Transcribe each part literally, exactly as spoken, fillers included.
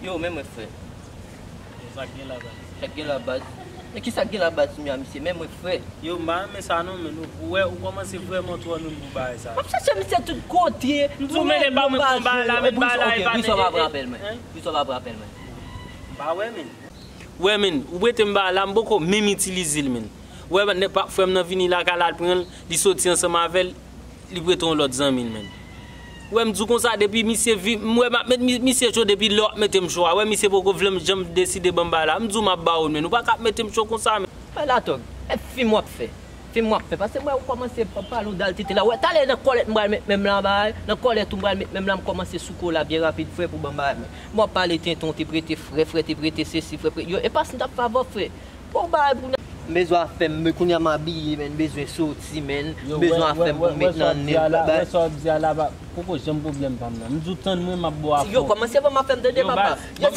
Yo, men mwen frè. Sa k gen la baz. Sa k gen la baz? Men kisa k gen la baz, men a misye, men mwen frè. Yo, m pa renmen sa non, men ou wè, ou kòmanse vrèman twò menm pou bagay sa. M ap chèche misye tout kote. M di w, men e pa mwen k pran bagay la, men bagay la e pa nèg. Wi, sa w pa pran apèl mwen. Wi, sa w pa pran apèl mwen. M pa wè, men. Wè, men, ou prete m bagay la, m poko menm itilize l, men. Wè, frè m nan vini lakay la, l pran l, li soti ansanm avè l. Li prete yon lòt zanmi l, men. Ou wè m di w konsa, depi misye vi, m wè m ap met mi- misye cho depi lè w ap mete m cho a. Wè misye poko vle m janm deside ban m bagay la. M di w m ap ba w l, men. Ou pa ka ap mete m cho konsa, men. Bay la tòg. E fim w ap fè. Fim w ap fè. Paske m wè ou kòmanse pa- pale yon dal tete la. Ou wè talè nan kòlèt m pral met menm la bagay. Nan kòlèt ou m pral met menm la m kòmanse souke w la byen rapid frè pou ban m bagay, men. M w ap pale tenten w te prete frè, frè te prete sesi, frè prete. Yo, e pa si m t ap fè avè w frè. Bon bagay pou nèg. M bezwen afè m, men kounye a m abiye, men m bezwen soti, men m bezwen afè m pou m met nan nèt. Wè sa w ap di a la, poko janm pwoblèm pa m nan. M di w tann mwen, m ap ba w afè w. Yo, kòmanse ban m afè m, tande papa. Yo, yo,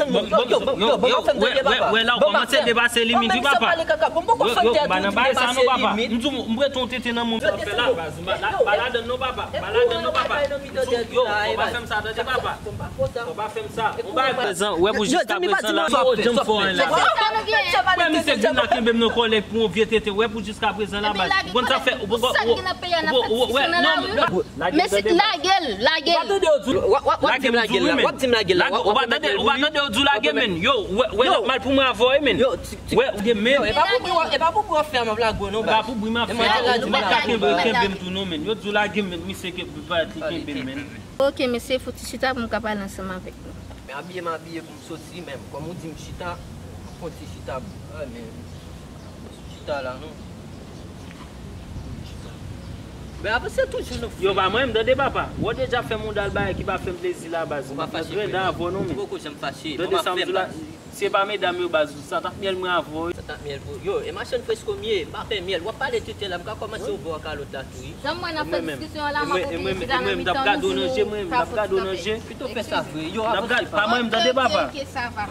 yo, ban m afè m, tande papa. Wè la, w kòmanse depase limit wi papa. Yo, yo, m pa nan bagay sa non papa. M di w, m prete w tete nan moun m ap fè la, baz. M pa ladann non papa. M pa ladann non papa. M di w, yo, w pa fè m sa, tande papa. Fò pa fè m sa. Ou bay prezan, wè pou jiska prezan la, m pa janm fè anyen la. Wè misye vin la kenbe m nan kòlèt pou yon vye tete, wè pou jiska prezan la baz. Ou konn sa fè, ou poko, ou, ou, ou, wè, non, lage l, tande. Lage l, lage l. W ap di m lage l la, w ap di m lage l la. Ou pa tande, ou pa tande yo di w lage men. Yo, wè, wè, l ap mal pou mwen avè w, men. Wè, ou gen men. E pa pou bri w ap fè a m ap lage w non baz. E pa pou bri m ap fè a, ou pa ka kenbe, kenbe m tou non, men. Yo di w lage men, misye ke, pa t li kenbe m, men. Ok, mesye, fouti chita pou m ka pale ansanm avèk nou. Men abiye m abiye pou m soti, men kòm ou di m chita, m fon ti chita, men chita la non. Men avanse toujou nou. Yo, pa mwen, m tande papa. Wè w deja fè m yon dal bagay ki pa fè m plezi la baz. M ap grenn avè w non, men. Ou poko janm fache. Tande sa m di w la. Si e pa medam yo baz, sa t ap myèl mwen avè w wi. Sa t ap myèl pou yo. E machann fresko m ye, m pa fè myèl. W ap pale tete la, m ka kòmanse ouvè w ak kalòt la tou wi. Jan m wè n ap fè diskisyon an la, m ap oblije chita nan mitan nou di nou pa fouti kanpe. Pito fè sa vre. Yo, avanse pa. Pa mwen, m tande papa. Ok, ok, sa va.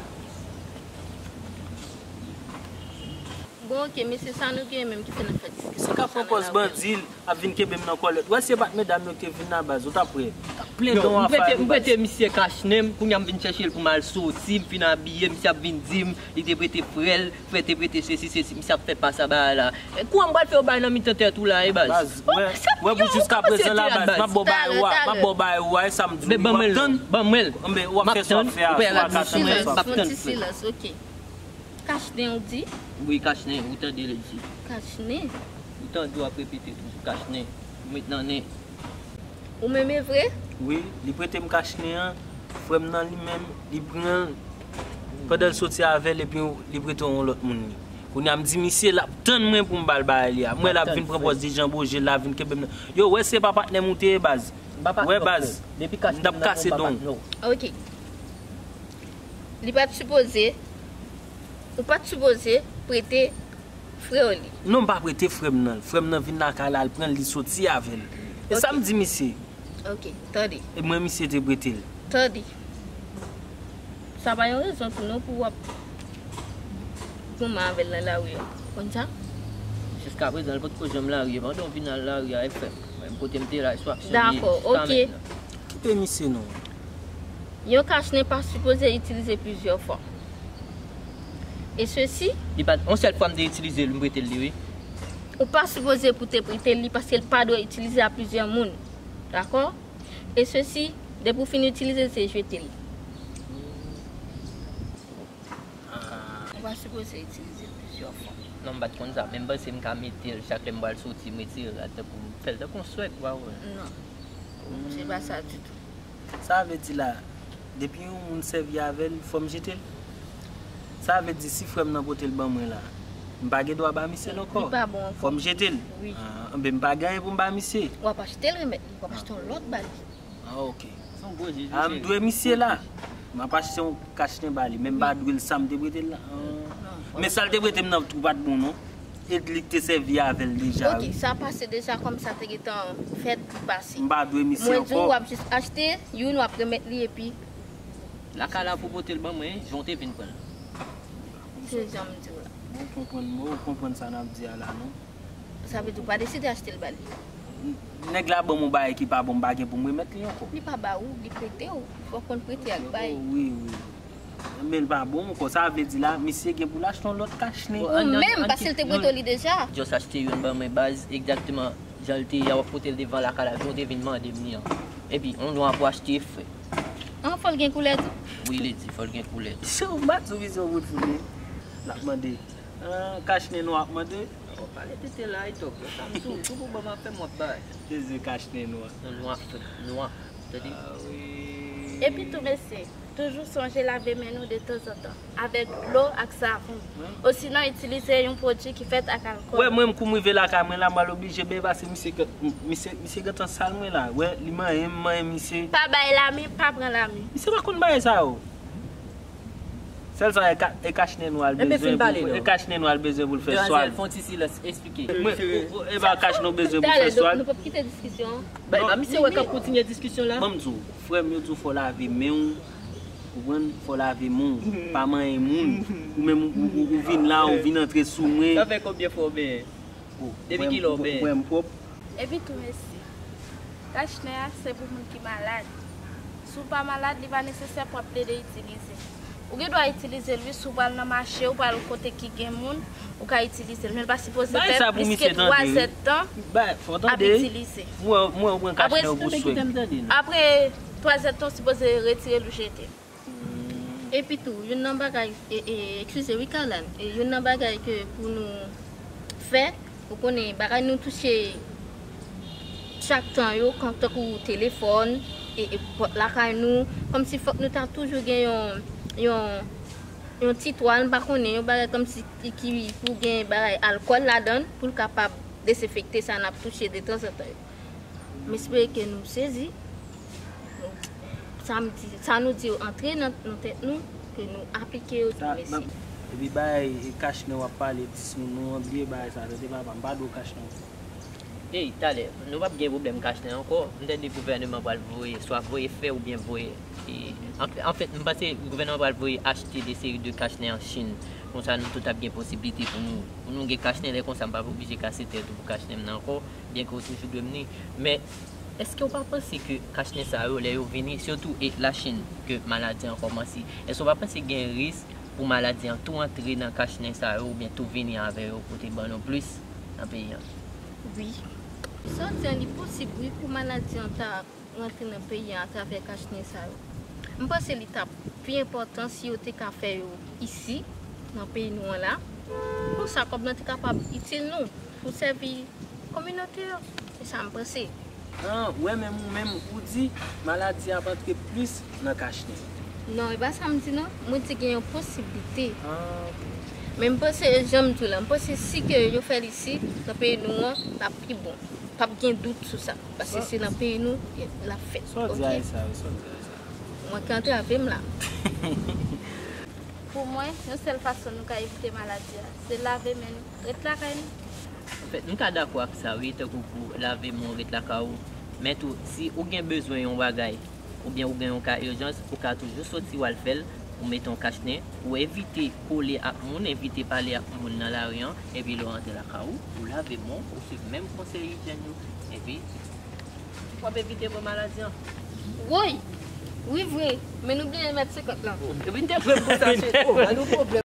Bon, ok, mesye, sa nou gen menm ki fè n ap fè diskisyon konsa nan lari a? Ap vin kenbe m nan kòlèt. Wè si e pa t medam yo ki te vin la baz, ou t ap wè. T ap plen dan w a fay. M prete misye kach nen m, kounye a m vin chèche l pou m al soti, m fin abiye, misye ap vin di m, li te prete frè l, frè te prete sesi, sesi, misye ap fè pase bagay la. E kouman m pral fè yo bay nan mitan tèt ou la, e baz? Baz, wè, wè pou jiska prezan la, baz, m ap ba w bagay ou a, m ap ba w bagay ou a, e sa m di w, w ap tann. Ban mwen l non, ban mwen l. Anben, w ap fè sa w ap fè a, si w pa ka tann, fè sa w ap fè. Fè yon ti silans, ok. Kach nen ou di? Wi, kach nen, ou tande l di. Kach nen? Ou tande w ap repete toujou kach nen. Ou met nan nen. Ou menm e vre? Wi, li prete m kach nen an, frè m nan li menm, li pran l pandan l soti avè l epi li prete yon lòt moun li. Kounye a m di misye l ap tann mwen pou m ba l bagay li a. M wè l ap vin pran pòz li janboje, l ap vin kenbe m nan. Yo, wè se pa patnè m ou te ye baz. Wè baz, m t ap kase don w. Ok. Li pa t sipoze, ou pa t sipoze prete frè w li. Non, m pa prete frè m nan. Frè m nan vin lakay la, l pran l, li soti avè l. E sa m di misye. Ok, tande. E mwen misye te prete l. Tande. Sa pa yon rezon tou non pou w ap goumen avè l nan lari a. Konn sa? Jiskaprezan, l potko janm lari a. Pandan w vin al lari a, e frè m. Menm kote m te la, e swa ap chanje jiska mentnan. Dakò, ok. Kite misye non. Yon kach nen pa sipoze itilize plizyè fwa. E sesi. Li pa t, yon sèl fwa m te itilize l, m prete l li, wi. Ou pa sipoze pou te prete l li, paske l pa dwe itilize a plizyè moun. Dakò? E sesi, depi w fin itilize l, se jete l. Ou pa sipoze itilize l plizyè fwa. Non, m pa t konn sa, men m panse m ka mete l chak lè m pral soti, m retire rad tankou m fè l tankou yon swèg, ou pa wè? Non. Se pa sa ditou. Sa vle di la, depi yon moun sèvi avè l, fò m jete l? Sa vle di si frè m nan pote l ban mwen la, m pa gen dwa ba misye l ankò? Li pa bon ankò. Fò m jete l? Wi. Ah, enben m pa gen anyen pou m ba misye. W ap achte l remèt li, w ap achte yon lòt ba li. Ah, ok. Ah, m dwe misye la. M ap achte yon kach nen ba li, men m pa dwe l sa m te prete l la. Ah. Men sa l te prete m nan tou pa t bon non. E li k te sèvi avè l deja wi. Ok, sa pase deja kòm sa te gentan fèt, li pase. M pa dwe misye ankò. Mwen di w w ap jis achte youn, w ap remèt li epi. Lakay la pou pote l ban mwen, jan w te vin pran l. Se jan m di w la. Ou konprann, ou konprann sa n ap di a la non? Sa vle di w pa deside achte l ba li? Nèg la ban m yon bagay ki pa bon, m pa gen pou m remèt li ankò. Li pa ba ou, li prete w. Fò w konn prete ak bay. Oh, wi, wi. Men l pa bon ankò. Sa vle di la, misye gen pou l achte yon lòt kachnen. Ou menm, paske l te prete w li deja. Just achte youn ban mwen baz, egzakteman jan l te ye a, w ap pote l devan lakay la, jan w te vin mande m li an. Epi, yon nwa pou achte, frè. An, fò l gen koulè tou? Wi, li di, fò l gen koulè tou. Chou, m pa t sou vizyon bout fout li. L ap mande. An, kachnen nwa ap mande. Bon, pale tete la, e tòk. Sa m sou, sou pou ban m ap fè m w ap bay. Bezwen kachnen nwa. Yon nwa, frè, nwa. Tande? Ah, wi. Epi tou, mesye, toujou sonje lave men nou detanzantan, avèk dlo ak savon. Wi. Osinon, itilize yon pwodui ki fèt ak alkòl. Wè, mwen, kou m rive lakay mwen la, m al oblije benyen, paske misye, misye, misye gentan sal mwen la. Wè, li manyen m, manyen misye. Pa bay lamen, pa pran lamen. Misye pa konn bagay sa yo. Sèl sa, e ka-, e kachnen nwa l bezwen pou, e kachnen nwa l bezwen pou l fè swa l. Fè yon ti silans, eksplike. Mwen, e pa kachnen w bezwen pou fè swa l. Nou p ap kite diskisyon an. Bay, pa misye wè k ap kontinye diskisyon la. Ban m di w, frè m, yo di w fò w lave men w, ou konprann, fò w lave men w, pa manyen moun. Ou menm, ou, ou, ou vin la, ou vin antre sou mwen. Sa fè konbyen fwa w benyen? Depi kilè w benyen? Epi tou, mesye, kachnen an se pou moun ki malad. Si w pa malad, li pa nesesè pou w ap plede itilize l. Ou gen dwa itilize l, wi, si w pral nan mache, ou pral kote ki gen moun, ou ka itilize l. Men l pa sipoze fè plis ke twa zèdtan ap itilize. Mwen, mwen, mwen kachnen an pou swè. Apre twa zèdtan, w sipoze retire l ou jete l. Epi tou, youn nan bagay, e, e, eskize wi, Carlane, e, youn nan bagay ke pou nou fè, ou konnen, bagay nou touche chak tan yo, kon tankou telefòn, e, e, pòt lakay nou, kòmsi fòk nou ta toujou gen yon, yon, yon titwal, m pa konnen, yon bagay kòmsi ki, ki pou gen bagay alkòl ladan l, pou l kapab dezenfekte sa n ap touche detanzantan yo. M espere ke nou sezi. Nou, sa m di, sa nou di yo antre nan, nan tèt nou, ke nou aplike yo tou, mesye. Epi bagay kachnen w ap pale, dis moun, nou an bliye bagay sa, tande papa, m pa dwe kachnen ankò. Ey, talè, nou p ap gen pwoblèm kachnen ankò. M tande gouvènman pral voye, swa voye fè oubyen voye, e, an, anfèt, m panse gouvènman pral voye achte de seri de kachnen an Chin. Konsa nou tout ap gen posiblite pou nou, pou nou gen kachnen, lè konsa m p ap oblije kase tèt ou pou kachnen m nan ankò. Byen ke w toujou dwe m ni. Men, èske w pa panse ke kachnen sa yo, lè yo vini, sitou e Lachin ke maladi an kòmanse, èske w pa panse gen risk pou maladi an tou antre nan kachnen sa yo oubyen tou vini avè yo pou te ban nou plis nan peyi an? Wi. Sa w di an, li posib, wi, pou maladi an ta rantre nan peyi an atravè kachnen sa yo. M panse li t ap pi enpòtan si yo te ka fè yo isi, nan peyi nou an la. Konsa, kòb lan te kapab itil nou pou sèvi kominote yo. Se sa m panse. An, w wè, menm ou menm, ou di maladi a ap antre plis nan kachnen. Non, e pa sa m di non. Mwen di gen yon posiblite. Ah, ok. Men m panse, jan m di w la, m panse si ke yo fè l isi, nan peyi nou an, l ap pi bon. P ap gen dout sou sa. Paske se nan peyi nou l ap fèt. Sa w di a e sa, wi, sa w di a e sa. Ou manke antrave m la. Pou mwen, yon sèl fason nou ka evite maladi a, se lave men nou, ret lakay nou. Anfèt, m ka dakò ak sa, wi, tankou pou lave men w, ret lakay ou. Men tou, si ou gen bezwen yon bagay, oubyen ou gen yon ka ijans, ou ka toujou soti w al fè l, ou mete yon kachnen, ou evite kole ak moun, evite pale ak moun nan lari an, epi lè w rantre lakay ou, ou lave men w, ou swiv menm konsèy ijyèn yo, epi w ap evite pran maladi an. Woy! Wi vre, men nou bliye mèt senkant lan. Epi n te prè pou sa, se, oh, ba nou pwoblèm.